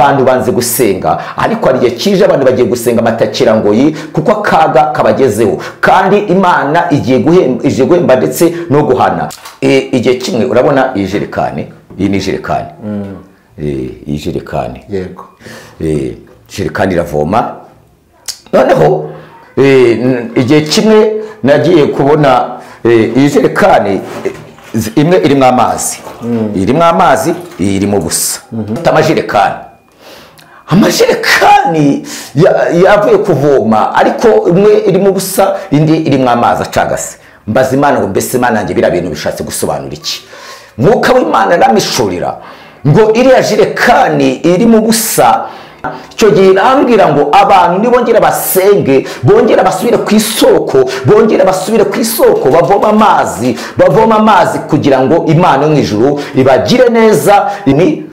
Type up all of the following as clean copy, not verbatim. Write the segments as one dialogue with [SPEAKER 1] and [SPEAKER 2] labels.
[SPEAKER 1] Abantu banze gusenga, ariko hari igihe kije abantu bagiye gusenga amatakirangoyi kuko akaga kabagezeho, kandi Imana igiye guhemba ndetse no guhana. Igihe kimwe urabona iyi jerekani, iyi ni jerekani, iyi jerekani,
[SPEAKER 2] yego,
[SPEAKER 1] jerekani iravoma. Noneho igihe kimwe nagiye kubona iyi jerekani imwe irimo amazi, irimo amazi, irimo gusa amajerekani. Amajerekani yavuye kuvoma, ariko imwe irimo ubusa indi irimo amazi acagase. Mbaza Imana ngo mbese Imana yanjye biriya bintu bishatse gusobanura iki? Mwuka w'Imana aramishurira ngo iriya jerekani irimo ubusa. Icyo gihe irambwira ngo abantu nibongera basenge, bongera basubire ku isoko, bongera basubire ku isoko, bavoma amazi, bavoma amazi kugira ngo Imana yo mu ijuru ibagire neza. Ni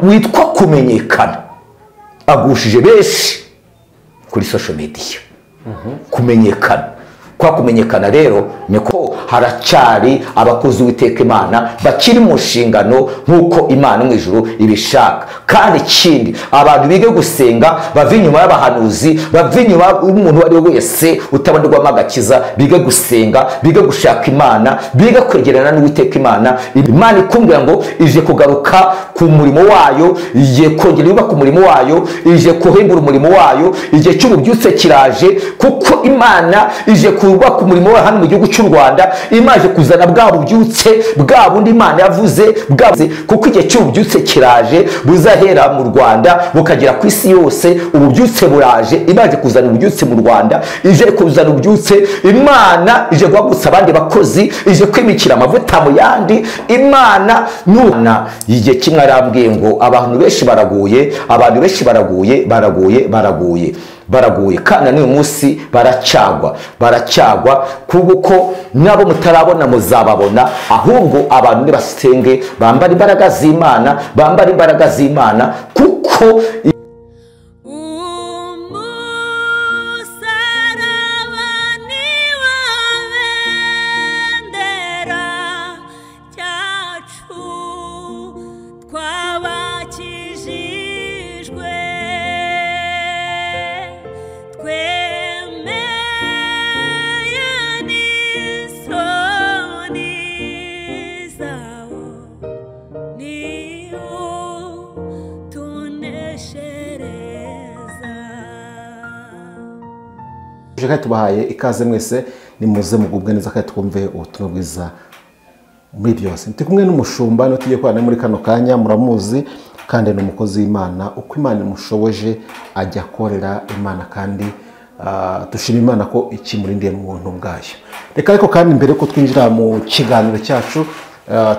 [SPEAKER 1] witwa kumenyekana agushije benshi kuri social media. Kumenyekana kwa kumenyekana rero niko haracyari abakozi w'Uwiteka Imana bakiri mu nshingano nkuko Imana mu ijuru ibishaka. Kandi ikindi, abantu bige gusenga, bave inyuma y'abahanuzi, bave inyuma y'umuntu uwo ari we wese utabonerwamo agakiza, bige gusenga, bige gushaka Imana, bige kwegerana n'Uwiteka Imana. Imana ikumbwira ngo ije kugaruka ku murimo wayo, igiye kongera yubaka umurimo wayo, ije kuhembura umurimo wayo. Igihe cy'ububyutse kiraje, kuko Imana ije kubaka umurimo wayo hano mu gihugu cy'u Rwanda. Imaje kuzana bwa bubyutse bwa bundi Imana yavuze bwa, kuko igihe cy'ububyutse kiraje, buzahera mu Rwanda bukagera ku isi yose. Ububyutse buraje, imaje kuzana ububyutse mu Rwanda, ije kuzana ububyutse. Imana ije guhagurutsa abandi bakozi, ije kwimikira amavuta mu yandi. Imana nuna igihe kimwe arambwiye ngo abantu benshi baraguye, abantu benshi baraguye, baraguye, baraguye, baraguye, kandi n'uyu munsi baracyagwa, baracyagwa, kuko nabo mutarabona muzababona. Ahubwo abantu nibasenge, bambara imbaraga z'Imana, bambara imbaraga z'Imana, kuko
[SPEAKER 2] Kandi tubahaye ikaze mwese, nimuze mugubwe neza kandi twumve ubutumwa bwiza muri byose. Ndi kumwe n'umushumba no tugiye kwana muri kano kanya, muramuzi kandi ni umukozi w'Imana. Uko Imana imushoboje ajya akorera Imana, kandi dushima Imana ko ikimurindiye mu buntu bwayo. Reka ariko kandi mbere ko twinjira mu kiganiro cyacu,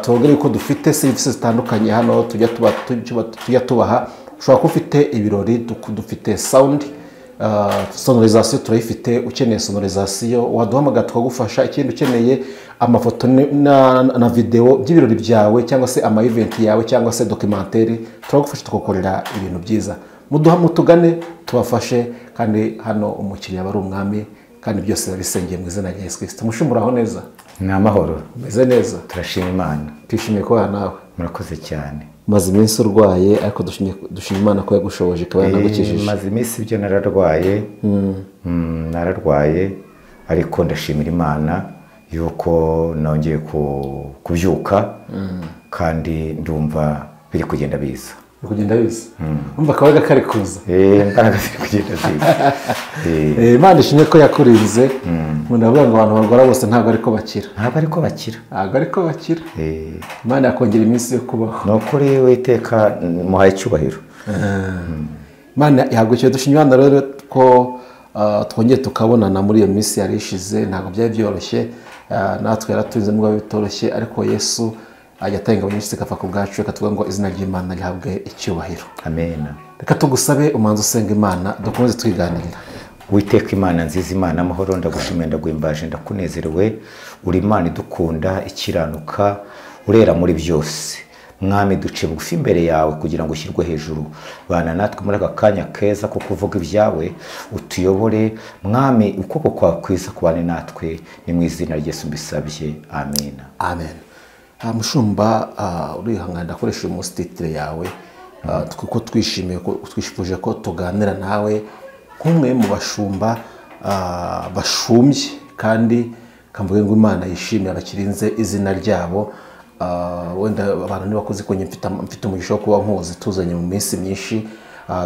[SPEAKER 2] tubabwire ko dufite serivisi zitandukanye hano tujya tubaha. Ushobora kuba ufite ibirori, dufite sound, sonorisation turayifite. Ukeneye sonorisation waduhamagara tukagufasha. Ikindi ukeneye amafoto na video by'ibirori byawe, cyangwa se ama event yawe, cyangwa se documentaire, turagufasha tukagukorera ibintu byiza. Muduha mutugane tubafashe, kandi hano umukiriya aba ari umwami, kandi byose babisengeye mu izina rya Yesu Kristo. Mushumuraho neza?
[SPEAKER 1] Ni amahoro,
[SPEAKER 2] umeze neza,
[SPEAKER 1] turashima Imana.
[SPEAKER 2] Twishimiye kubana nawe.
[SPEAKER 1] Murakoze cyane.
[SPEAKER 2] Maze iminsi urwaye, ariko dushima Imana ko yagushoboje ikaba yanagukijije.
[SPEAKER 1] Maze iminsi ibyo nararwaye, nararwaye, ariko ndashimira Imana yuko nongeye kubyuka, kandi ndumva biri kugenda biza.
[SPEAKER 2] Biri kugenda biza. Umva akabaga kari kuza.
[SPEAKER 1] Imbaraga ziri kugenda ziza.
[SPEAKER 2] Imana ishimwe ko yakurinze. Ndavuga ngo abantu barwara bose ntabwo ariko bakira.
[SPEAKER 1] Ntabwo ariko bakira.
[SPEAKER 2] Ntabwo ariko bakira. Imana yakongera iminsi yo kubaho.
[SPEAKER 1] Ni ukuri Uwiteka muhaye icyubahiro.
[SPEAKER 2] Imana yahagurukiye. Dushima Imana rero ko twongeye tukabonana muri iyo minsi yari ishize. Ntabwo byari byoroshye, natwe yaraturinze nubwo bitoroshye, ariko Yesu ajya atanga ingabo nyinshi zigapfa ku bwacu. Reka tuvuge ngo izina ry'Imana rihabwe icyubahiro.
[SPEAKER 1] Amen.
[SPEAKER 2] Reka tugusabe umanze usenga Imana, dukomeze twiganirira.
[SPEAKER 1] Uwiteka Imana nziza, Imana amahoro, ndagushimiye, ndaguhimbaje, ndakunezerewe. Uri Imana idukunda, ikiranuka, urera muri byose. Mwami, duce bugufi imbere yawe kugira ngo ushyirwe hejuru. Bana natwe muri aka kanya keza ko kuvuga ibyawe, utuyobore Mwami, ukuboko kwawe kwiza kubane natwe. Ni mu izina rya Yesu mbisabye, amen.
[SPEAKER 2] Amen. Mushumba, urihangana ndakoresha uyu munsi titire yawe. Kuko twishimiye ko twifuje ko tuganira nawe nk'umwe mu bashumba bashumbye kandi kamvuge ngo Imana yishimiye abakirinze izina ryabo. Wenda abantu ntibakoze ko mfite umugisha wo kuba nkuzi tuzanye mu minsi myinshi.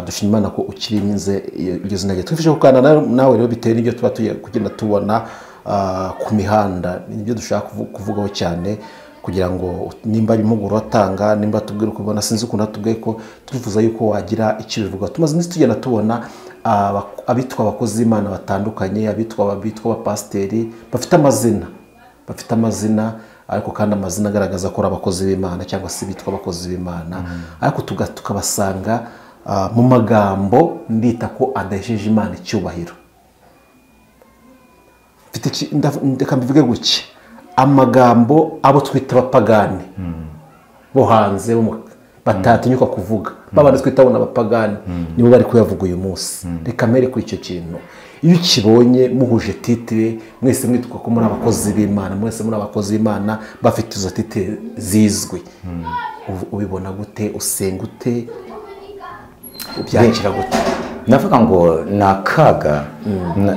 [SPEAKER 2] Dushima Imana ko ukirinze iryo zina rye. Twifuje kuganira nawe rero bitewe n'ibyo tuba tugiye kugenda tubona ku mihanda, nibyo dushaka kuvugaho cyane, kugira ngo nimba ari impuguro watanga, nimba tubwire uko ubona, sinzi ukuntu atubwiye ko twifuza yuko wagira icyo bivuga. Tumaze iminsi tugenda tubona abitwa abakozi b'Imana batandukanye, abitwa abapasiteri bafite amazina ariko kandi amazina agaragaza ko ari abakozi b'Imana cyangwa se bitwa abakozi b'Imana, ariko tukabasanga mu magambo ndita ko adahesheje Imana icyubahiro. Reka mbivuge gutya, amagambo abo twita abapagani bo hanze batatinyuka kuvuga, babandi twita abo abapagani nibo bari kuyavuga uyu munsi. Reka mpere kuri icyo kintu. Iyo ukibonye muhuje titire, mwese mwitwa ko muri abakozi b'Imana, mwese muri abakozi b'Imana bafite izo titire zizwi, ubibona gute? Usenga ute? Ubyakira gute?
[SPEAKER 1] Navuga ngo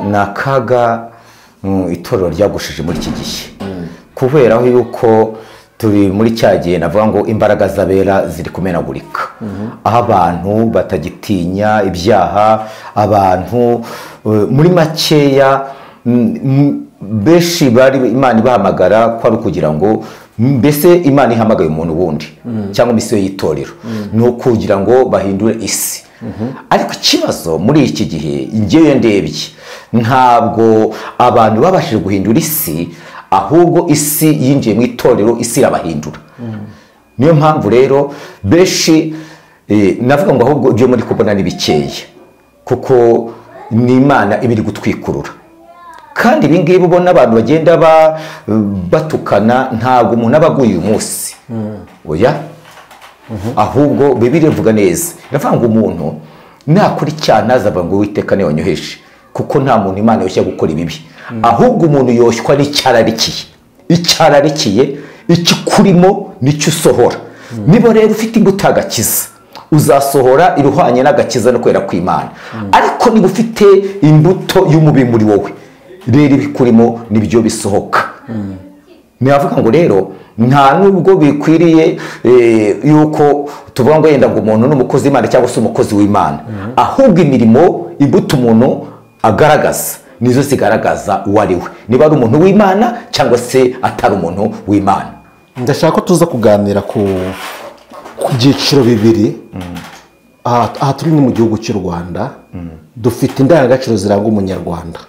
[SPEAKER 1] ni akaga itorero ryagushije muri iki gihe, kubera yuko turi muri cya gihe navuga ngo imbaraga z'abera ziri kumenagurika, aho abantu batagitinya ibyaha, abantu muri makeya benshi bari Imana ibahamagara ko ari ukugira ngo mbese Imana ihamagaye umuntu wundi cyangwa misiyo y'itorero ni ukugira ngo bahindure isi. Ariko ikibazo muri iki gihe ngewe ndebye, ntabwo abantu babashije guhindura isi, ahubwo isi yinjiye mu itorero, isi irabahindura. Niyo mpamvu rero benshi navuga ngo ahubwo ibyo muri kubona ni bikeya, kuko ni Imana iba iri gutwikurura. Kandi ibi ngibi ubona abantu bagenda batukana, ntabwo umuntu aba aguye uyu munsi, oya, ahubwo Bibiliya ivuga neza, iravuga ngo umuntu nakora icyaha ntazavuga ngo Uwiteka niwe wanyoheje, kuko nta muntu Imana yoshya gukora ibibi, ahubwo umuntu yoshywa n'icyararikiye. Icyararikiye ikikurimo nicyo usohora. Niba rero ufite imbuto y'agakiza, uzasohora iruhanye n'agakiza no kwera kw'Imana. Ariko niba ufite imbuto y'umubi muri wowe, rero ibikurimo nibyo bisohoka. Navuga ngo rero nta nubwo bikwiriye yuko tuvuga ngo yenda ngo umuntu n'umukozi w'Imana cyangwa se umukozi w'Imana, ahubwo imirimo imbuto umuntu agaragaza nizo zigaragaza uwo ari we, niba ari umuntu w'Imana cyangwa se atari umuntu w'Imana.
[SPEAKER 2] Ndashaka ko tuza kuganira ku byiciro bibiri. Aha turi ni mu gihugu cy'u Rwanda, dufite indangagaciro ziranga umunyarwanda.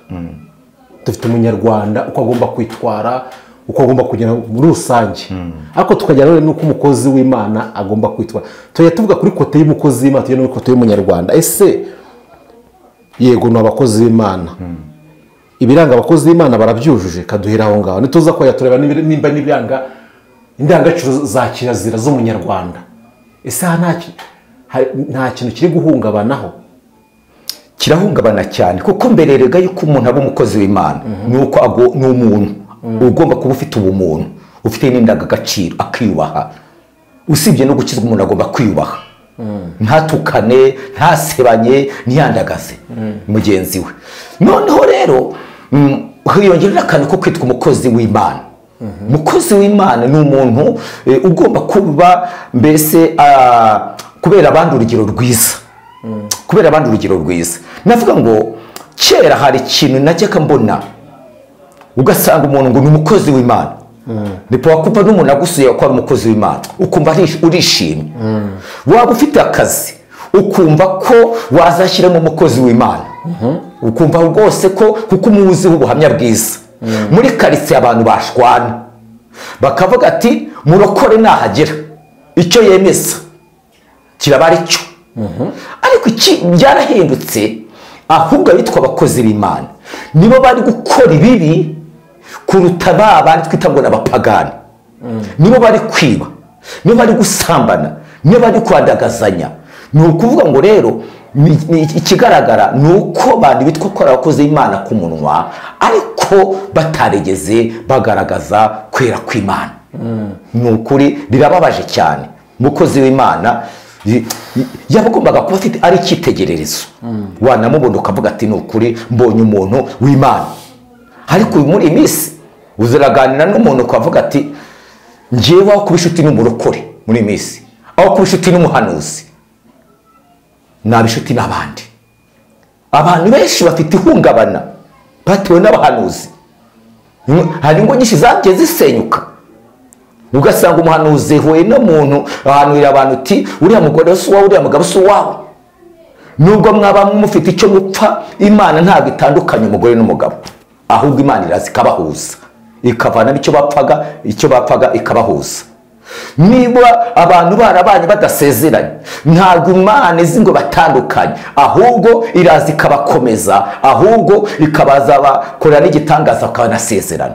[SPEAKER 2] Dufite umunyarwanda uko agomba kwitwara, uko agomba kugenda muri rusange, ariko tukajya rero nuko umukozi w'Imana agomba kwitwara. Tujya tuvuga kuri kote y'umukozi w'Imana, tujya no kuri kote y'umunyarwanda. Ese yego ni abakozi b'Imana, ibiranga abakozi b'Imana barabyujuje? Kaduhera aho ngaho nituza ko yatureba nimba n'ibiranga indangagaciro za kirazira z'umunyarwanda. Ese nta kintu kiri guhungabanaho?
[SPEAKER 1] Kirahungabana cyane, kuko mbere rega yuko umuntu aba umukozi w'Imana nuko ni umuntu ugomba kuba ufite ubumuntu, ufite n'indangagaciro, akiyubaha. Usibye no gukizwa umuntu agomba kwiyubaha, ntatukane, ntasebanye, ntiyandagaze mugenzi we. Noneho rero hiyongera akantu ko kwitwa umukozi w'Imana. Umukozi w'Imana ni umuntu ugomba kuba mbese kubera abandi urugero rwiza, kubera abandi urugero rwiza. Navuga ngo kera hari ikintu najyaga mbona, ugasanga umuntu ngo ni umukozi w'Imana, nipo wakumva n'umuntu agusuye ko ari umukozi w'Imana ukumva urishimye. Waba ufite akazi ukumva ko wazashyiramo umukozi w'Imana, ukumva rwose ko kuko umuziho ubuhamya bwiza. Muri karitsiye abantu bashwana bakavuga ati murokore nahagera icyo yemeza kiraba ari cyo. Ariko iki byarahindutse, ahubwo abitwa abakozi b'Imana nibo bari gukora ibibi kuruta ba bandi twita ngo n'abapagani. Nibo bari kwiba, nibo bari gusambana, nibo bari kwandagazanya. Ni ukuvuga ngo rero ikigaragara ni uko abantu bitwa ko ari abakozi b'Imana ku munwa, ariko bataregeze bagaragaza kwera kw'Imana. Ni ukuri birababaje cyane. Umukozi w'Imana Yabagombaga kuba afite ari icyitegererezo, wanamubona ukavuga ati ni ukuri mbonye umuntu w'Imana. Ariko muri iyi minsi uziraganira n'umuntu ukavuga ati njyewe aho kuba inshuti n'umurokore muri iyi minsi, aho kuba inshuti n'umuhanuzi, naba inshuti n'abandi. Abantu benshi bafite ihungabana batewe n'abahanuzi. Hari ingo nyinshi zagiye zisenyuka, ugasanga umuhanuzi huye n'umuntu ahanurira abantu uti uriya mugore si uwawe, uriya mugabo si uwawe. Nubwo mwaba mufite icyo mupfa, Imana ntabwo itandukanye umugore n'umugabo, ahubwo Imana iraza ikabahuza, ikavanamo icyo bapfaga ikabahuza. Niba abantu barabanye badasezeranye, ntabwo Imana izi ngo batandukanye, ahubwo iraza ikabakomeza, ahubwo ikabaza bakorera n'igitangaza bakanasezerana.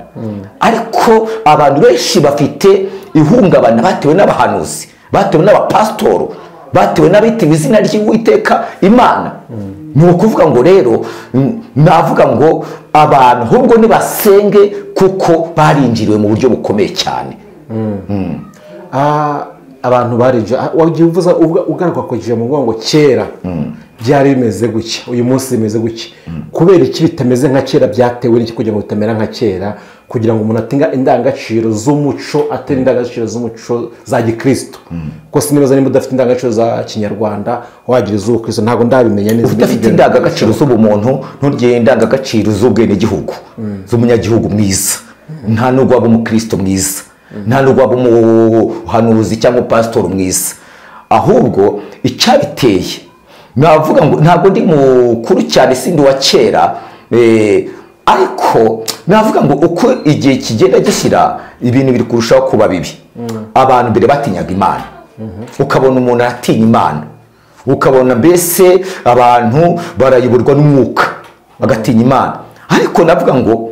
[SPEAKER 1] Ariko abantu benshi bafite ihungabana batewe n'abahanuzi, batewe n'abapasitoro, batewe n'abitwa izina ry'Uwiteka Imana. Ni ukuvuga ngo rero navuga ngo abantu ahubwo nibasenge, kuko barinjiriwe mu buryo bukomeye cyane.
[SPEAKER 2] Abantu barinjira, wagiye uvuza ugaruka ku ijambo ngo kera byari bimeze gutya, uyu munsi bimeze gutya. Kubera iki bitameze nka kera? Byatewe n'iki kugira ngo bitamera nka kera? Kugira ngo umuntu atinga indangagaciro z'umuco, atera indangagaciro z'umuco za gikristo. Ko sinibaza nimba udafite indangagaciro za kinyarwanda wagira iz'ubukristo, ntabwo ndabimenya neza.
[SPEAKER 1] Udafite indangagaciro z'ubumuntu, nturye indangagaciro z'ubwenegihugu, z'umunyagihugu mwiza, nta nubwo waba umukristo mwiza, nta nubwo waba umuhanuzi cyangwa pastor mwiza. Ahubwo icyabiteye, navuga ngo ntabwo ndi mukuru cyane, sindi wa kera, ariko navuga ngo uko igihe kigenda gishyira ibintu biri kurushaho kuba bibi. Abantu mbere batinyaga Imana, ukabona umuntu aratinya Imana, ukabona mbese abantu barayoborwa n'umwuka bagatinya Imana. Ariko navuga ngo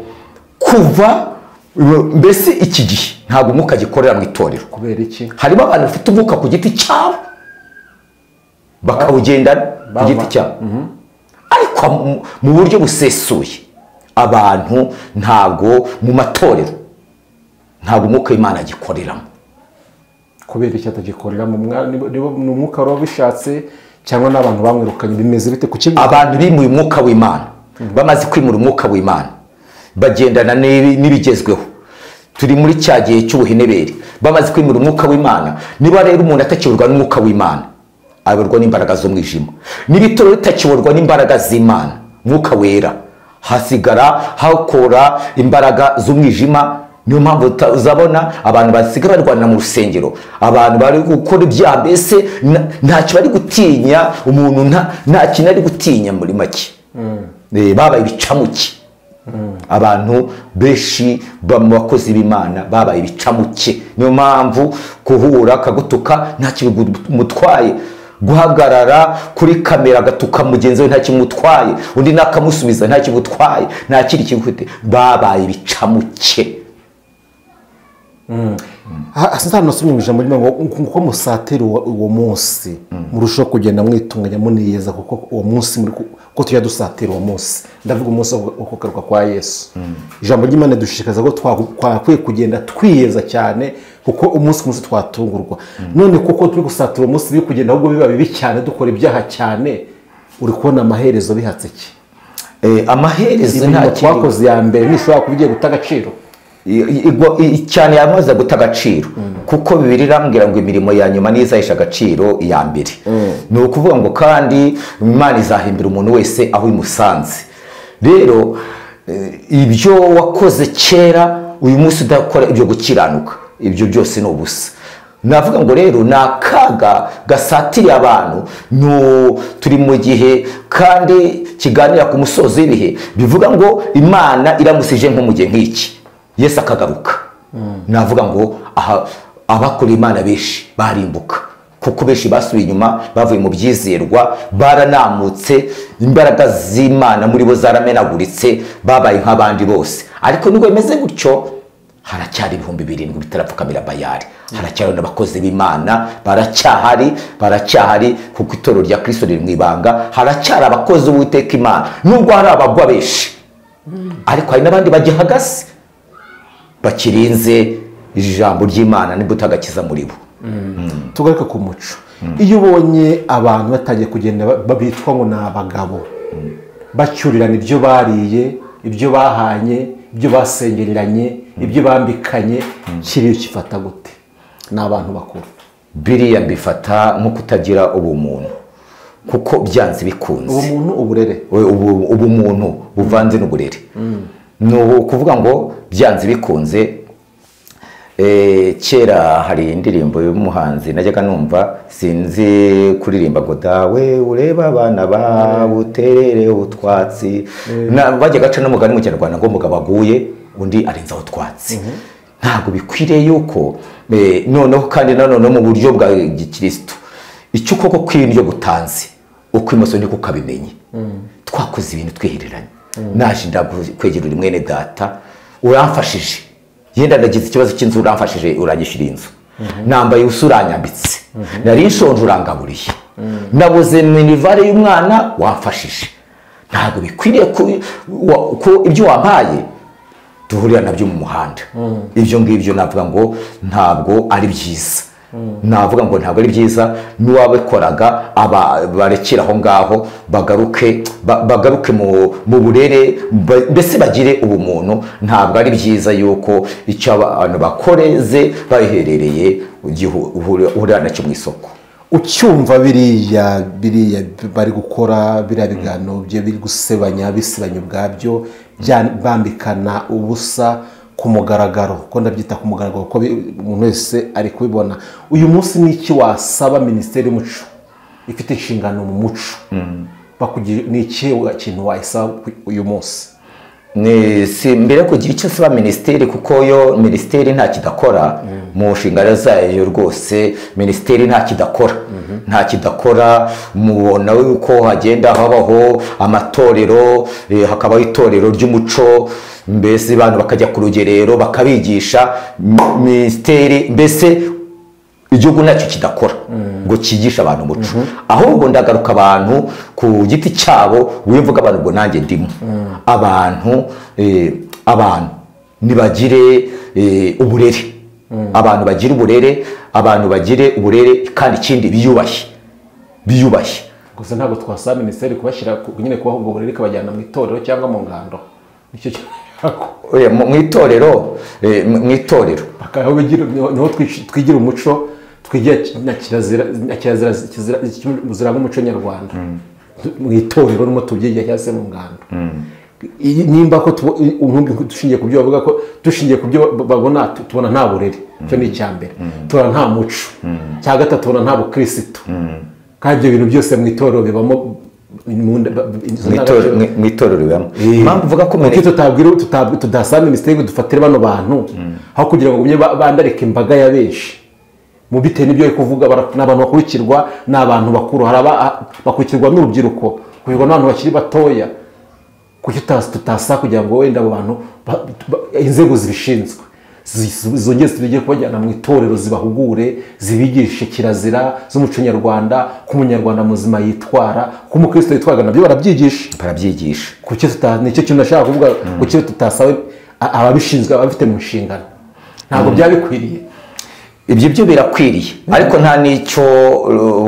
[SPEAKER 1] kuva mbese iki gihe ntabwo umwuka gikorera mu itorero.
[SPEAKER 2] Kubera iki?
[SPEAKER 1] Harimo abantu bafite umwuka ku giti cyabo bakawugendana ku giti cyabo, ariko mu buryo busesuye abantu ntabwo mu matorero ntabwo umwuka w'Imana agikoreramo.
[SPEAKER 2] Kubera iki atagikoreramo? Ni umwuka wari wabishatse cyangwa n'abantu bamwirukanye? Bimeze bite? Kuki
[SPEAKER 1] abantu bimuye umwuka w'Imana? Bamaze kwimura umwuka w'Imana bagendana n'ibigezweho. Turi muri cya gihe cy'ubuhenebere, bamaze kwimura umwuka w'Imana. Niba rero umuntu atakiyoborwa n'umwuka w'Imana, ayoborwa n'imbaraga z'umwijima. Niba itorero ritakiyoborwa n'imbaraga z'Imana, umwuka wera, hasigara hakora imbaraga z'umwijima. Niyo mpamvu uzabona abantu basigaye barwanira mu rusengero, abantu bari gukora ibyaha, mbese ntacyo bari gutinya umuntu, nta kintu ari gutinya muri make. Babaye ibicamuke. Abantu benshi mu bakozi b'Imana babaye ibicamuke. Niyo mpamvu kuhura akagutuka nta kimutwaye, guhagarara kuri kamera agatuka mugenzi we nta kimutwaye, undi nakamusubiza nta kimutwaye, nta kindi kimufite. Babaye ibicamuke.
[SPEAKER 2] Hano nasomye mu ijambo ry'Imana ngo uko musatira uwo munsi murushaho kugenda mwitunganya muniyeza, kuko uwo munsi ko tujya dusatira uwo munsi, ndavuga umunsi wo kugaruka kwa Yesu. Ijambo ry'Imana ridushishikariza ko twakwiye kugenda twiyeza cyane, kuko umunsi ku munsi twatungurwa. None kuko turi gusatira uwo munsi biri kugenda ahubwo biba bibi cyane, dukora ibyaha cyane, uri kubona amaherezo bihatse iki?
[SPEAKER 1] Amaherezo nta
[SPEAKER 2] twakoze ya mbere ntishobora kuba igiye guta agaciro
[SPEAKER 1] cyane, yamaze guta agaciro, kuko Bibiliya irambwira ngo imirimo ya nyuma niyo izahesha agaciro iya mbere. Ni ukuvuga ngo kandi Imana izahimbira umuntu wese aho imusanze. Rero ibyo wakoze kera, uyu munsi udakora ibyo gukiranuka, ibyo byose ni ubusa. Navuga ngo rero ni akaga gasatiriye abantu. Turi mu gihe kandi kiganira ku musozo w'ibihe, bivuga ngo Imana iramusije nko mu gihe nk'iki Yesu akagaruka. Navuga ngo abakora Imana benshi barimbuka, kuko benshi basubiye inyuma, bavuye mu byizerwa, baranamutse, imbaraga z'Imana muri bo zaramenaguritse, babaye nk'abandi bose. Ariko nubwo bimeze gutyo, haracyari 7,000 bitarapfukamira Bayali, haracyari n'abakozi b'Imana baracyahari, baracyahari, kuko itorero rya Kristo riri mu ibanga. Haracyari abakozi b'Uwiteka Imana, nubwo hari abagwa benshi, ariko hari n'abandi bagihagaze bakirinze ijambo ry'Imana n'imbuto agakiza muri bo.
[SPEAKER 2] Tugaruke ku muco. Iyo ubonye abantu batangiye kugenda babitwa ngo ni abagabo, bacyurirana ibyo bariye, ibyo bahanye, ibyo basengereranye, ibyo bambikanye, kiriya ukifata gute? Ni abantu bakuru.
[SPEAKER 1] Biriya mbifata nko kutagira ubumuntu, kuko byanze bikunze
[SPEAKER 2] ubumuntu, uburere,
[SPEAKER 1] ubumuntu buvanze n'uburere. Ni ukuvuga ngo byanze bikunze. Kera hari indirimbo y'umuhanzi najyaga numva, sinzi kuririmba, ngo dawe ureba abana bawe uterere utwatsi. Bajyaga aca n'umugani mu Kinyarwanda ngo umugabo aguye undi arenzaho utwatsi. Ntabwo bikwiriye yuko noneho kandi nanone mu buryo bwa gikristo, icyo ukuboko kw'indyo gutanze ukw'imoso niko kabimenye. Twakoze ibintu twihereranye, naje ndakwegera uri mwene data uramfashije, yenda ndagize ikibazo cy'inzu uramfashije uranyishyura inzu, nambaye ubusa uranyambitse, nari nshonje urangaburiye, nabuze minivare y'umwana wamfashije. Ntabwo bikwiriye ko ibyo wampaye duhurira nabyo mu muhanda. Ibyo ngibyo navuga ngo ntabwo ari byiza. Navuga ngo ntabwo ari byiza, n'uwabikoraga barekera aho ngaho, bagaruke mu burere, mbese bagire ubumuntu. Ntabwo ari byiza yuko icyo abantu bakoreze baherereye uhurira nacyo mu isoko.
[SPEAKER 2] Ucyumva biriya bari gukora, biriya biganiro byo biri gusebanya, bisebanya ubwabyo, bambikana ubusa ku mugaragaro, ko ndabyita ku mugaragaro ko umuntu wese ari kubibona. Uyu munsi ni iki wasaba Minisiteri y'Umuco ifite inshingano mu muco? Ni iki kintu wayisaba uyu munsi?
[SPEAKER 1] Si mbere kugira icyo saba minisiteri, kuko yo minisiteri nta kidakora mu nshingano zayo rwose. Minisiteri nta kidakora, nta kidakora. Mubona yuko hagenda habaho amatorero, hakabaho itorero ry'umuco, mbese abantu bakajya ku rugerero bakabigisha. Minisiteri mbese igihugu nacyo kidakora ngo cyigishe abantu umuco, ahubwo ndagaruka abantu ku giti cyabo. Wivuga abantu ngo nanjye ndimo, abantu abantu nibagire uburere, abantu bagire uburere, abantu bagire uburere, kandi ikindi biyubashye, biyubashye.
[SPEAKER 2] Gusa ntabwo twasaba minisiteri kubashyira nyine kubaho ubwo burere ikabajyana mu itorero cyangwa mu ngando.
[SPEAKER 1] Mu itorero, mu itorero
[SPEAKER 2] niho twigira umuco, twigira na kirazira ziranga umuco nyarwanda. Mu itorero nimo tubyigira cyangwa se mu ngando. Nimba ko dushingiye ku byo bavuga, ko dushingiye ku byo babona, tubona nta burere, icyo ni icya mbere. Tubona nta muco. Icya gatatu, tubona nta bukirisitu. Kandi ibyo bintu byose mu itorero bibamo.
[SPEAKER 1] Mu itorero bibamo. Impamvu uvuga ko
[SPEAKER 2] tudasaba minisiteri ngo dufatire bano bantu, aho kugira ngo bandarike imbaga ya benshi mu bitewe n'ibyo bari kuvuga. Ni abantu bakurikirwa, ni abantu bakuru, hari bakurikirwa n'urubyiruko, bakurikirwa n'abantu bakiri batoya. Kuki tutasa kugira ngo wenda abo bantu inzego zibishinzwe zongere zijye kubajyana mu itorero, zibahugure, zibigishe kirazira z'umuco nyarwanda, ko umunyarwanda muzima yitwara, ko umukristo yitwara, nabyo barabyigisha,
[SPEAKER 1] barabyigisha.
[SPEAKER 2] Kuki nicyo kintu nashaka kuvuga, kuki tutasaba ababishinzwe, ababifite mu nshingano? Ntabwo byaba bikwiriye.
[SPEAKER 1] Ibyo byo birakwiriye, ariko nta n'icyo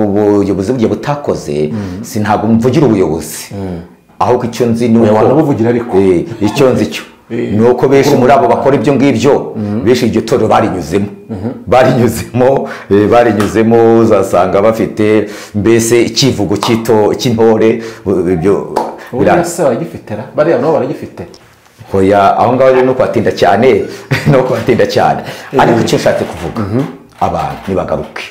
[SPEAKER 1] ubuyobozi bugiye butakoze. Si ntabwo mvugira ubuyobozi, ahubwo icyo nzi ni uko
[SPEAKER 2] wanabuvugira, ariko
[SPEAKER 1] icyo nzi cyo ni uko benshi muri abo bakora ibyo ngibyo, benshi iryo torero barinyuzemo, barinyuzemo, barinyuzemo. Uzasanga bafite mbese icyivugo cy'intore. Ibyo
[SPEAKER 2] birasa baragifite, bariya nabo baragifite.
[SPEAKER 1] Hoya, aho ngaho rero no kuhatinda cyane, no kuhatinda cyane. Ariko icyo nshatse kuvuga, abantu nibagaruke,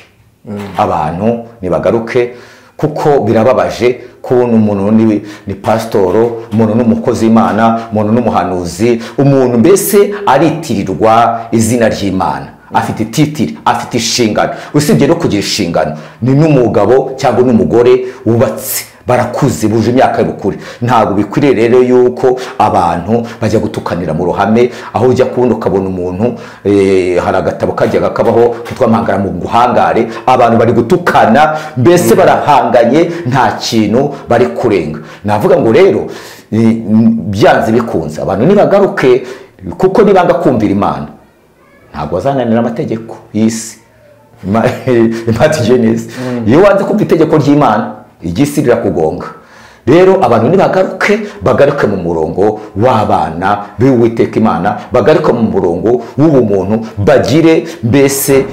[SPEAKER 1] abantu nibagaruke, kuko birababaje kubona umuntu ni pasitoro, umuntu n'umukozi w'Imana, umuntu n'umuhanuzi, umuntu mbese aritirirwa izina ry'Imana, afite titiri, afite inshingano. Usibye no kugira inshingano, ni n'umugabo cyangwa n'umugore wubatse, barakuze, buje imyaka y'ubukure. Ntabwo bikwiriye rero yuko abantu bajya gutukanira mu ruhame, aho ujya kubona ukabona umuntu, hari agatabo kajyaga kabaho kitwa Mpangara mu guhangare, abantu bari gutukana, mbese barahanganye, nta kintu bari kurenga. Navuga ngo rero byanze bikunze abantu nibagaruke, kuko nibanga kumvira Imana ntabwo bazananira amategeko y'isi. Imana tugire neza. Iyo wanze kumva itegeko ry'Imana, igisi rirakugonga. Rero abantu nibagaruke, bagaruke mu murongo w'abana b'Uwiteka Imana, bagaruke mu murongo w'ubumuntu, bagire mbese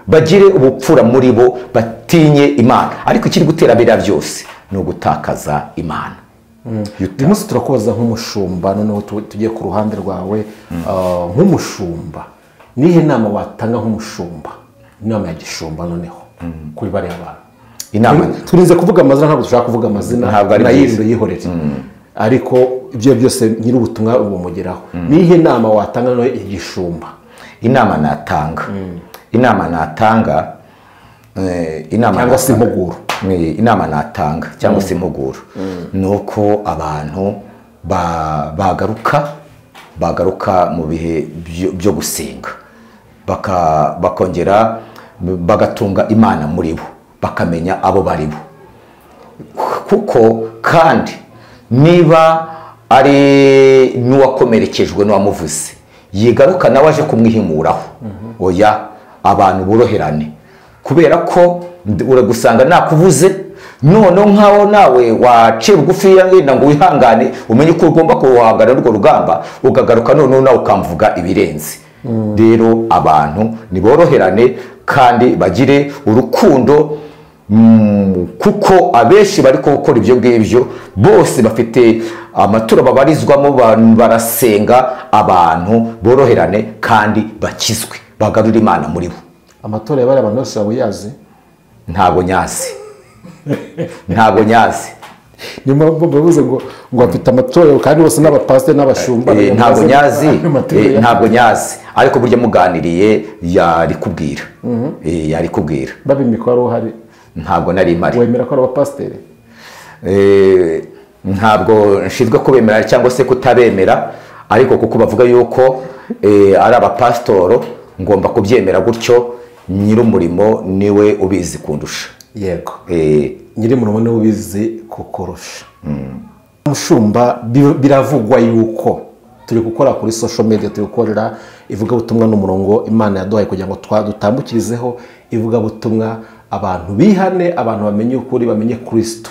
[SPEAKER 1] bagire ubupfura muri bo, batinye Imana. Ariko ikiri gutera biriya byose ni ugutakaza Imana.
[SPEAKER 2] Uyu munsi turakoza nk'umushumba, noneho tugiye ku ruhande rwawe nk'umushumba. Nihe nama watanga nk'umushumba, inama ya gishumba noneho kuri bariya bantu?
[SPEAKER 1] Inama
[SPEAKER 2] turinze kuvuga amazina, ntabwo dushaka kuvuga amazina,
[SPEAKER 1] Ntabwo ari
[SPEAKER 2] nayirinde
[SPEAKER 1] byiza.
[SPEAKER 2] yihorere, ariko ibyo byose nyiri ubutumwa bumugeraho. Nihe nama watanga noneho igishumba?
[SPEAKER 1] Inama natanga, inama natanga, inama
[SPEAKER 2] Cyangwa se
[SPEAKER 1] natanga.
[SPEAKER 2] impuguro.
[SPEAKER 1] Inama natanga cyangwa se impuguro ni uko abantu bagaruka mu bihe byo gusenga, bakongera bagatunga Imana muri bo, bakamenya abo bari bo. Kuko kandi niba ari n'uwakomerekejwe n'uwamuvuze, yigaruka nawe aje kumwihimuraho. Oya, abantu boroherane, kubera ko uragusanga nakuvuze, noneho nkaho nawe waciye bugufi yenda ngo wihangane, umenye ko ugomba kuhangana n'urwo rugamba, ukagaruka noneho nawe ukamvuga ibirenze. Rero abantu niboroherane kandi bagire urukundo, kuko abenshi bari gukora ibyo ngibyo bose bafite amaturo babarizwamo, barasenga. Abantu boroherane kandi bakizwe, bagarure Imana muri bo.
[SPEAKER 2] Amatora yabaye abantu bose babuyazi?
[SPEAKER 1] Ntabwo nyazi, ntabwo nyazi.
[SPEAKER 2] Niyo mpamvu bavuze ngo bafite amatorero kandi bose n'abapasiteri n'abashumba.
[SPEAKER 1] Ntabwo nyazi,
[SPEAKER 2] Amatorero
[SPEAKER 1] ntabwo nyazi, ariko burya muganiriye yarikubwira. Yarikubwira.
[SPEAKER 2] Babimikwa wari uhari?
[SPEAKER 1] Ntabwo nari mpari.
[SPEAKER 2] Wemera ko ari abapasiteri?
[SPEAKER 1] Ntabwo nshinzwe kubemera cyangwa se kutabemera, ariko kuko bavuga yuko ari abapasitoro ngomba kubyemera gutyo. Nyir'umurimo niwe ubizi kundusha.
[SPEAKER 2] Yego, nyir'umurimo niwe ubizi kukurusha. Mushumba, biravugwa yuko turi gukora kuri social media, turi gukorera ivugabutumwa n'umurongo Imana yaduhaye kugira ngo dutambukirizeho ivugabutumwa, abantu bihane, abantu bamenye ukuri, bamenye Kristo.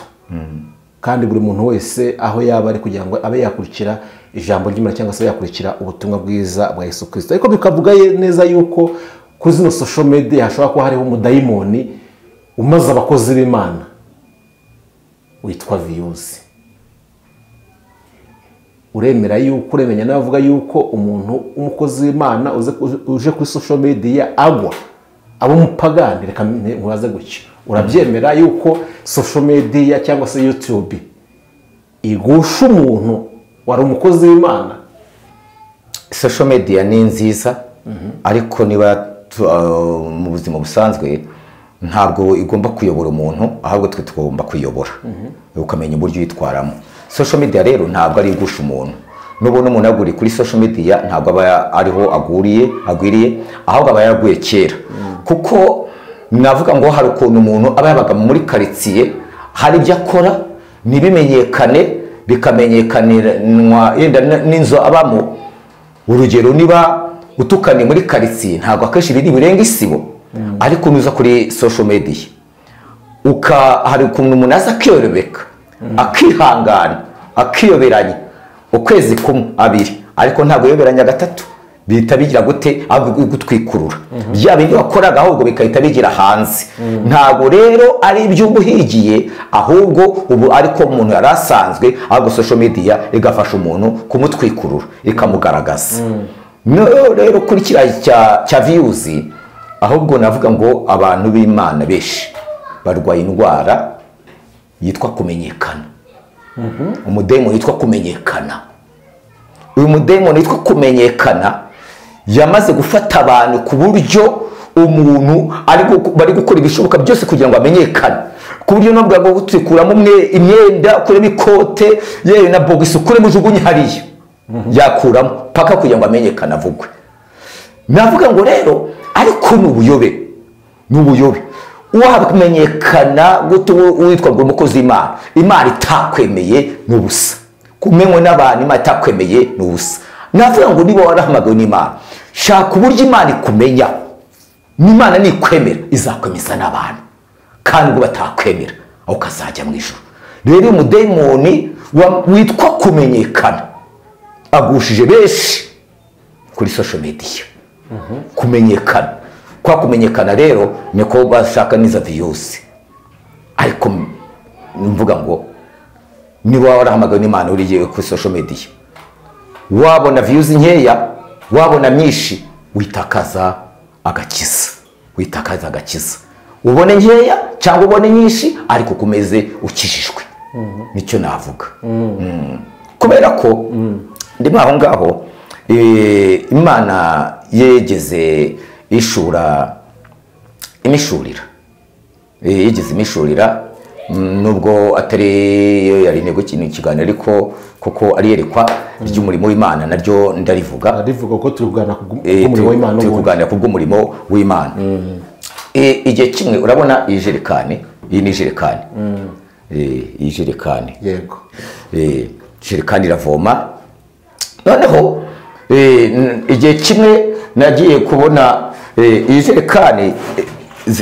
[SPEAKER 2] Kandi buri muntu wese aho yaba ari kugira ngo abe yakurikira ijambo ry'Imana cyangwa se yakurikira ubutumwa bwiza bwa Yesu Kristo. Ariko bikavuga neza yuko kuri zino social media hashobora kuba hariho umudayimoni umaze abakozi b'Imana witwa Viyuzi. Uremera yuko, uremenya n'abavuga yuko umuntu umukozi w'Imana uje kuri social media agwa abo umupagani? Reka nkubaze gutyo, urabyemera yuko social media cyangwa se YouTube igusha umuntu wari umukozi w'Imana?
[SPEAKER 1] Social media ni nziza, ariko niba mu buzima busanzwe ntabwo igomba kuyobora umuntu, ahubwo twe tugomba kuyobora, ukamenya uburyo uyitwaramo. Social media rero ntabwo ari igusha umuntu. Nubona umuntu aguriye kuri social media ntabwo aba ariho agwiriye, ahubwo aba yaraguye kera. Kuko navuga ngo hari ukuntu umuntu aba yabaga muri quartier, hari ibyo akora ntibimenyekane, bikamenyekanirwa yenda n'inzu abamo. Urugero, niba utukanye muri quartier ntabwo akenshi biri burenga isibo, ariko nuza kuri social media hari ukuntu umuntu aza akiyorobeka, akihangana, akiyoberanya ukwezi kumwe, abiri, ariko ntabwo yoberanya gatatu, bihita bigira gute? Ahubwo gutwikurura bya bindi wakoraga, ahubwo bigahita bigira hanze. Ntabwo rero ari ibyo uhigiye, ahubwo ubu ariko umuntu yari asanzwe, ahubwo social media igafasha umuntu kumutwikurura, ikamugaragaza. No rero kuri kiriya cya viyuzi, ahubwo navuga ngo abantu b'Imana benshi barwaye indwara yitwa kumenyekana. Umudayimoni witwa kumenyekana. Uyu mudayimoni witwa kumenyekana yamaze gufata abantu ku buryo umuntu bari gukora ibishoboka byose kugira ngo amenyekane, ku buryo nubwo bwo gutwikuramo imyenda, ukuremo ikote, yewe na bogisi ukuremo ujugunye hariya, yakuramo paka kugira ngo amenyekane, avugwe. Navuga ngo rero ariko ni ubuyobe, ni ubuyobe. Wamenyekana gute witwa ngo umukozi w'Imana, Imana itakwemeye ni ubusa. Kumenywa n'abantu Imana itakwemeye ni ubusa. Navuga ngo niba warahamagawe n'Imana, shaka uburyo Imana ikumenya. Imana nikwemera izakwemeza n'abantu, kandi ngo batakwemera aho ukazajya mu ijuru. Rero umudayimoni witwa kumenyekana agushije benshi kuri social media. Kumenyekana kwa kumenyekana rero niko bashaka niza views. Ariko mvuga ngo niba warahamagawe n'Imana uriye kuri social media, wabona views nkeya, wabona myinshi, witakaza agakiza, witakaza agakiza. Ubone nkeya cyangwa ubone nyinshi, ariko kumeze ukijijwe. Nicyo navuga. Kubera ko ndimo aho ngaho, Imana yegeze ishura imishurira, yegeze imishurira, nubwo atari yari intego ikiganiro, ariko koko ari yerekwa ry'umurimo w'Imana naryo ndarivuga.
[SPEAKER 2] Ndarivuga ko turi kuganira ku bw'umurimo w'Imana,
[SPEAKER 1] turi kuganira ku bw'umurimo w'Imana. Igihe kimwe urabona iyi jerekani, iyi ni jerekani. Iyi jerekani.
[SPEAKER 2] Yego.
[SPEAKER 1] Jerekani iravoma. Noneho igihe kimwe nagiye kubona iyi jerekani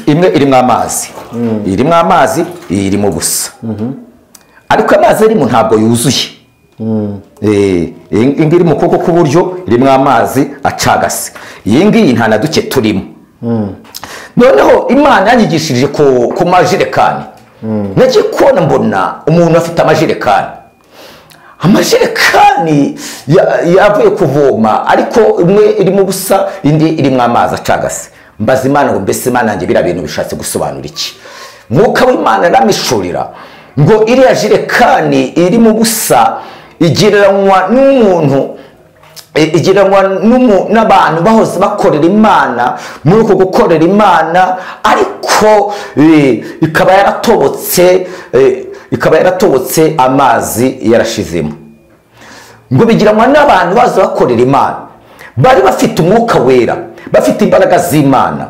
[SPEAKER 1] imwe irimo amazi, irimo amazi, irimo ubusa. Ariko amazi arimo ntabwo yuzuye. Iyi ngiyi iri mu kuboko k'uburyo irimo amazi acagase, iyi ngiyi nta na duke turimo. Noneho Imana yanyigishirije ku majerekani. Nagiye kubona mbona umuntu afite amajerekani, amajerekani yavuye kuvoma, ariko imwe irimo ubusa, indi irimo amazi acagase. Mbaza Imana ngo mbese Imana yanjye biriya bintu bishatse gusobanura iki? Mwuka w'Imana aramishurira ngo iriya jerekani irimo ubusa igereranywa n'umuntu, igereranywa n'abantu bahoze bakorera Imana, muri uko gukorera Imana ariko ikaba yaratobotse, ikaba yaratobotse amazi yarashizemo. Ngo bigiranwa n'abantu baza bakorera Imana, bari bafite umwuka wera, bafite imbaraga z'Imana,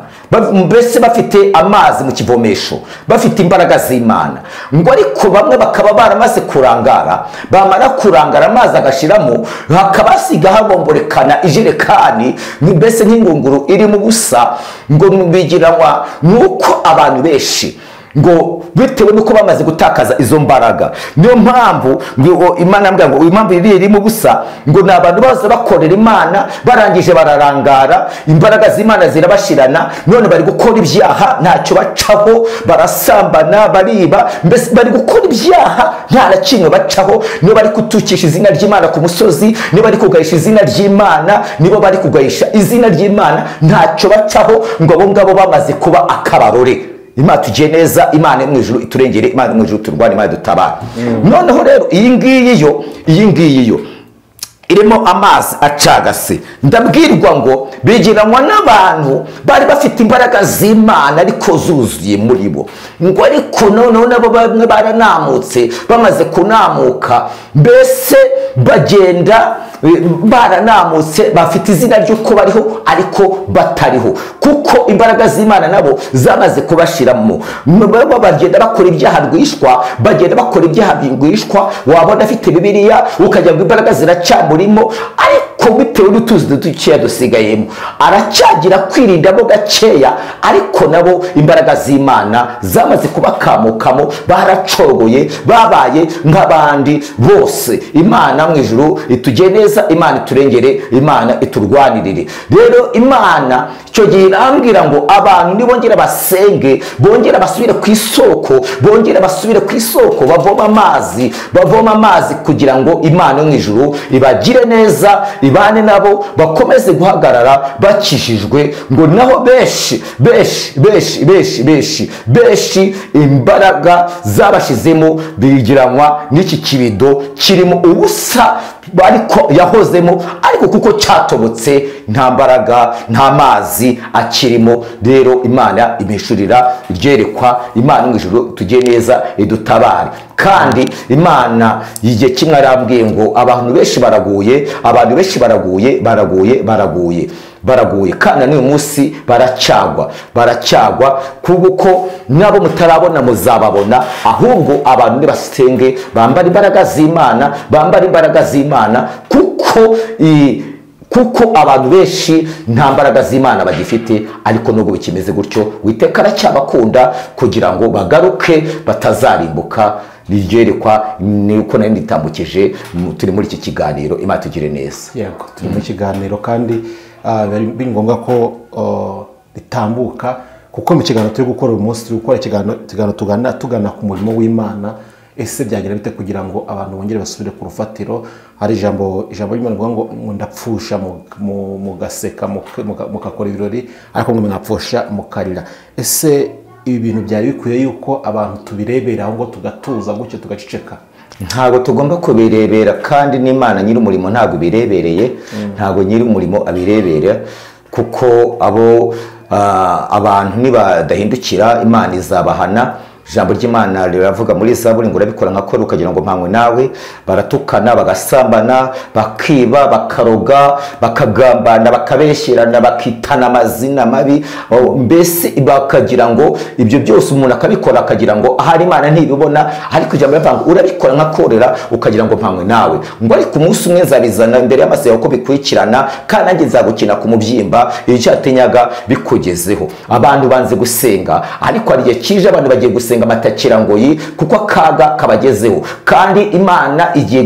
[SPEAKER 1] mbese bafite amazi mu kivomesho, bafite imbaraga z'Imana. Ngo ariko bamwe bakaba baramaze kurangara, bamara kurangara amazi agashiramo, hakabasiga habomborekana ijerekani, mbese nk'ingunguru iri mu busa. Ngo bigiranwa nuko abantu benshi ngo bitewe nuko bamaze gutakaza izo mbaraga, niyo mpamvu ngo Imana ambwira ngo impamvu iri mu busa, ngo ni abantu baza bakorera Imana barangije bararangara, imbaraga z'Imana zirabashirana, none bari gukora ibyaha ntacyo bacaho, barasambana, bariba, mbese bari gukora ibyaha nta na kimwe bacaho. Niyo bari kutukisha izina ry'Imana ku musozi, niyo bari kugahisha izina ry'Imana, nibo bari kugahisha izina ry'Imana ntacyo bacaho. Ngo abo ngabo bamaze kuba akabarore. Imana tugiye neza, Imana mu ijuru iturengere, Imana mu ijuru turwane, Imana dutabara. Noneho rero iyi ngiyi yo, iyi ngiyi yo irimo amazi acagase, ndabwirwa ngo bigiranwa n'abantu bari bafite imbaraga z'Imana ariko zuzuye muri bo. Ngo ariko noneho nabo bamwe baranamutse, bamaze kunamuka mbese bagenda baranamutse, bafite izina ry'uko bariho ariko batariho, kuko imbaraga z'Imana nabo zamaze kubashiramo. Bagenda bakora ibyaha rwishwa, bagenda bakora ibyaha rwishwa, wabona afite Bibiliya ukajya ngo imbaraga ziracyamurimo, ariko bitewe n'utuzi dukeya dusigayemo aracyagira kwirindamo gakeya, ariko nabo imbaraga z'Imana zamaze kubakamukamo, baracogoye, babaye nk'abandi bose. Imana mu ijuru itugiye neza, Imana iturengere, Imana iturwanirire. Rero Imana icyo gihe irambwira ngo abantu nibongera basenge, bongera basubire ku isoko, bongera basubire ku isoko, bavoma amazi, bavoma amazi kugira ngo Imana mu ijuru ibagire neza, ibane nabo, bakomeze guhagarara bakijijwe. Ngo naho benshi benshi benshi benshi benshi benshi imbaraga zabashizemo bigiranwa n'iki kibido kirimo ubusa ariko yahozemo, ariko kuko cyatobotse nta mbaraga, nta mazi akirimo. Rero Imana imishurira ryerekwa, Imana mu ijuru tugiye neza idutabare. Kandi Imana igihe kimwe arambwiye ngo abantu benshi baraguye, abantu benshi baraguye, baraguye, baraguye, baraguye, kandi n'uyu munsi baracyagwa, baracyagwa, kuko nabo mutarabona muzababona. Ahubwo abantu nibasenge, bambara imbaraga z'Imana, bambara imbaraga z'Imana, kuko Kuko abantu benshi nta mbaraga z'Imana bagifite, ariko nubwo bikimeze gutyo Uwiteka aracyabakunda kugira ngo bagaruke batazarimbuka. Ryerekwa ni uko nari nditambukije, turi muri iki kiganiro. Imana tugire neza.
[SPEAKER 2] Yego, turi mu kiganiro kandi biri ngombwa ko ritambuka, kuko mu kiganiro turi gukora uyu munsi turi gukora ikiganiro tugana ku murimo w'Imana. Ese byagira bite kugira ngo abantu bongere basubire ku rufatiro? Hari ijambo ry'Imana rivuga ngo ndapfusha mugaseka mugakora ibirori, ariko ngo mwapfusha mukarira. Ese ibi bintu byari bikwiye yuko abantu tubirebera aho ngo tugatuza gutyo tugaceceka?
[SPEAKER 1] Ntabwo tugomba kubirebera, kandi n'Imana nyiri umurimo ntabwo ibirebereye, ntabwo nyiri umurimo abirebera, kuko abo abantu nibadahindukira Imana izabahana. Ijambo ry'Imana riravuga muri Zaburi ngo urabikora nka kora ukagira ngo mpanywe nawe. Baratukana, bagasambana, bakiba, bakaroga, bakagambana, bakabeshyerana, bakitana amazina mabi, mbese bakagira ngo ibyo byose umuntu akabikora akagira ngo ahari Imana ntibibona. Ariko ijambo riravuga ngo urabikora nka korera ukagira ngo mpanywe nawe, ngo ariko umunsi umwe nzabizana imbere y'amaso yawe uko bikurikirana, kandi nanjye nzagukina ku mubyimba icyo yatinyaga bikugezeho. Abantu banze gusenga, ariko hari igihe kije abantu bagiye gusenga amatakirangoyi kuko akaga kabagezeho, kandi Imana igiye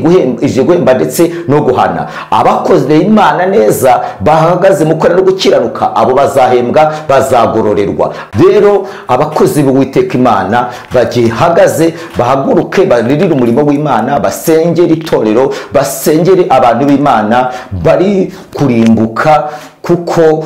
[SPEAKER 1] guhemba ndetse no guhana. Abakoze Imana neza bahagaze mu kwera no gukiranuka, abo bazahembwa, bazagororerwa. Rero abakozi b'Uwiteka Imana bagihagaze bahaguruke, baririre umurimo w'Imana, basengere itorero, basengere abantu b'Imana bari kurimbuka. Kuko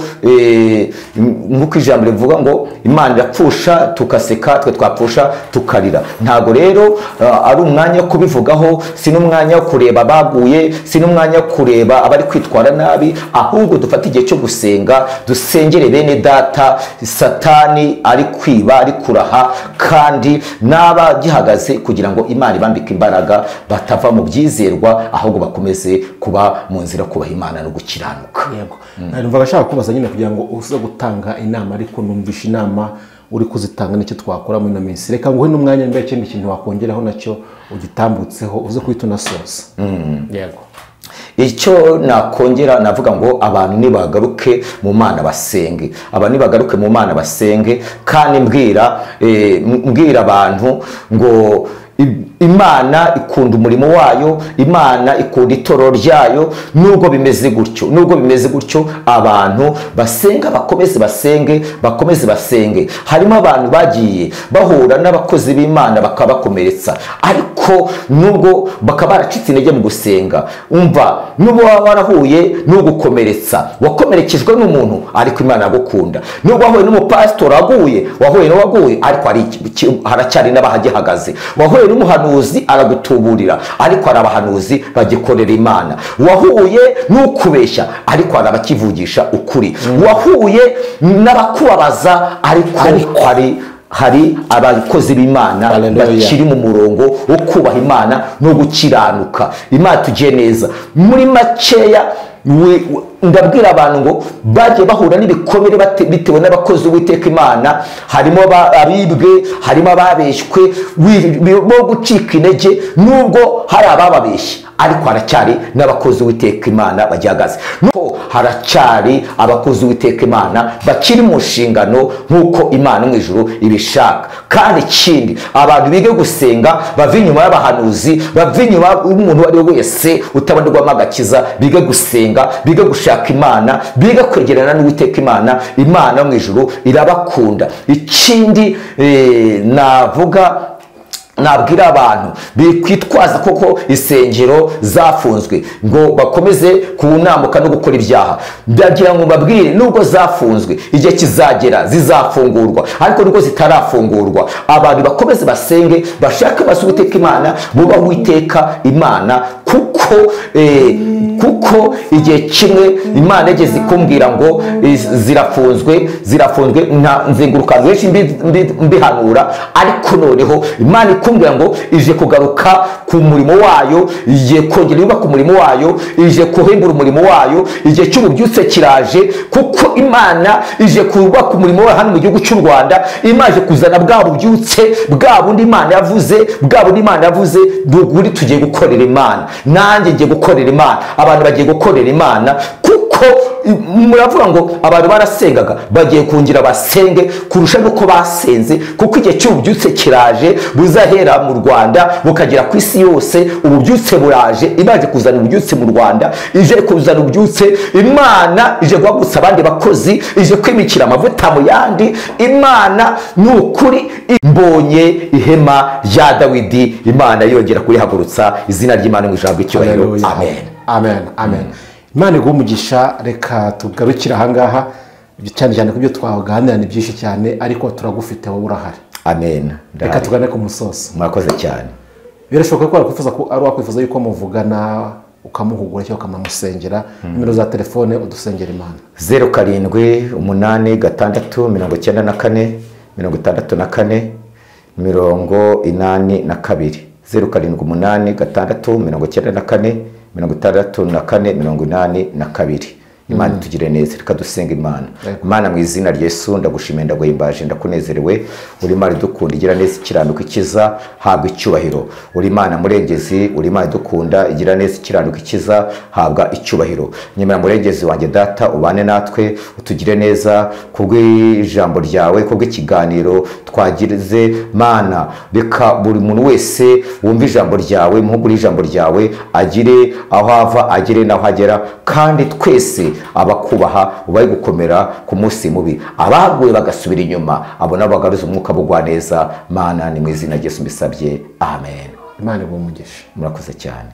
[SPEAKER 1] nk'uko ijambo rivuga ngo Imana irapfusha tukaseka, twe twapfusha tukarira. Ntago rero ari umwanya wo kubivugaho, si n'umwanya wo kureba abaguye, si n'umwanya wo kureba abari kwitwara nabi, ahubwo dufate igihe cyo gusenga, dusengere bene data Satani ari kwiba, ari kuraha, kandi n'abagihagaze kugira ngo Imana ibambike imbaraga batava mu byizerwa, ahubwo bakomeze kuba mu nzira kubaha Imana no gukiranuka.
[SPEAKER 2] Yego. Numva gashaka kubaza nyine kugira ngo uze gutanga inama, ariko numvisha inama uri kuzitanga nicyo twakora muri ino minsi. Reka nguhe n'umwanya mbere ikindi kintu wakongeraho nacyo ugitambutseho uze kuhita unasoza. Yego.
[SPEAKER 1] Icyo nakongera navuga ngo abantu nibagaruke mu Mana basenge, abantu nibagaruke mu Mana basenge, kandi mbwira abantu ngo Imana ikunda umurimo wayo, Imana ikunda itorero ryayo. Nubwo bimeze gutyo, nubwo bimeze gutyo, abantu basenga, bakomeze basenge, bakomeze basenge. Harimo abantu bagiye bahura n'abakozi b'Imana bakabakomeretsa, ariko nubwo bakaba baracitse intege mu gusenga, umva nubwo waba warahuye n'ugukomeretsa, wakomerekejwe n'umuntu, ariko Imana agukunda. Nubwo wahuye n'umupasitori aguye, wahuye n'uwaguye, ariko haracyari n'abahagihagaze. Wahuye n'umuhanuzi aragutuburira, ariko hari abahanuzi bagikorera Imana. Wahuye n'ukubeshya, ariko hari abakivugisha ukuri. Wahuye n'abakubabaza, ariko hari abakozi b'Imana bakiri mu murongo wo kubaha Imana no gukiranuka. Imana tugiye neza. Muri makeya ndabwira abantu ngo bagiye bahura n'ibikomere bitewe n'abakozi b'Uwiteka Imana, harimo abibwe, harimo ababeshywe, bo gucika intege nubwo hari abababeshye, ariko haracyari n'abakozi b'Uwiteka Imana bagihagaze. Nuko haracyari abakozi b'Uwiteka Imana bakiri mu nshingano nk'uko Imana mu ijuru ibishaka. Kandi ikindi, abantu bige gusenga, bave inyuma y'abahanuzi, bave inyuma y'umuntu uwo ari we wese utabonerwamo agakiza, bige gusenga, bige gushaka Imana, bige kwegerana n'Uwiteka Imana. Imana mu ijuru irabakunda. Ikindi navuga, nabwira abantu bikwitwaza koko isengero zafunzwe ngo bakomeze kunamuka no gukora ibyaha, ndagira ngo mbabwire nubwo zafunzwe igihe kizagera zizafungurwa, ariko nubwo zitarafungurwa abantu bakomeze basenge, bashake Uwiteka Imana, bubahe Uwiteka Imana, kuko igihe kimwe Imana igeze kumbwira ngo zirafunzwe, zirafunzwe, nzenguruka benshi mbihanura, ariko noneho Imana kumbwira ngo ije kugaruka ku murimo wayo, igiye kongera yubaka umurimo wayo, ije kuhembura umurimo wayo. Igihe cy'ububyutse kiraje, kuko Imana ije kubaka umurimo wayo hano mu gihugu cy'u Rwanda. Imana ije kuzana bwa bubyutse, bwa bundi Imana yavuze, bwa bundi Imana yavuze, duguri tugiye gukorera Imana. Nanjye ngiye gukorera Imana, abantu bagiye gukorera Imana, kuko Kuko muravuga ngo abantu barasengaga, bagiye kungira basenge kurusha nuko basenze, kuko igihe cy'ububyutse kiraje, buzahera mu Rwanda bukagera ku isi yose. Ububyutse buraje, Imana ije kuzana ububyutse mu Rwanda, ije kuzana ububyutse, Imana ije guhagurutsa abandi bakozi, ije kwimikira amavuta mu yandi. Imana ni ukuri, mbonye ihema rya Dawidi, Imana yongera kurihagurutsa. Izina ry'Imana mu ijambo icyubahiro. Amen.
[SPEAKER 2] Amen. Amen. Imana iguhe umugisha. Reka tugarukire ahangaha, cyane cyane ku byo twaganira ni byinshi cyane, ariko turagufite wowe urahari.
[SPEAKER 1] Amen.
[SPEAKER 2] Reka tugane ku musozo.
[SPEAKER 1] Murakoze cyane.
[SPEAKER 2] Birashoboka ko wakwifuza ko ari wakwifuza yuko muvugana, ukamuhugura cyangwa ukamusengera. Nimero za telefone udusengera Imana:
[SPEAKER 1] 0 7 8 6 94 64 82. 0 7 8 6 94 64 82. Imana itugire neza. Reka dusenga Imana. Imana mu izina rya Yesu, ndagushimiye, ndaguhimbaje, ndakunezerewe. Uri Imana idukunda, igira neza, ikiranuka, ikiza, habwa icyubahiro. Uri Imana murengezi, uri Imana idukunda, igira neza, ikiranuka, ikiza, habwa icyubahiro. Nyemera murengezi wanjye data, ubane natwe, utugire neza kubw'ijambo ryawe, kubw'ikiganiro twagize. Mana, reka buri muntu wese wumva ijambo ryawe, muhugure ijambo ryawe, agire aho ava, agire n'aho agera, kandi twese abakubaha ubaye gukomera ku munsi mubi, abaguye bagasubira inyuma, abo nabo bagaruza umwuka bugwa neza. Mana, ni mu izina rya Yesu mbisabye, amen.
[SPEAKER 2] Imana iguhe umugisha.
[SPEAKER 1] Murakoze cyane.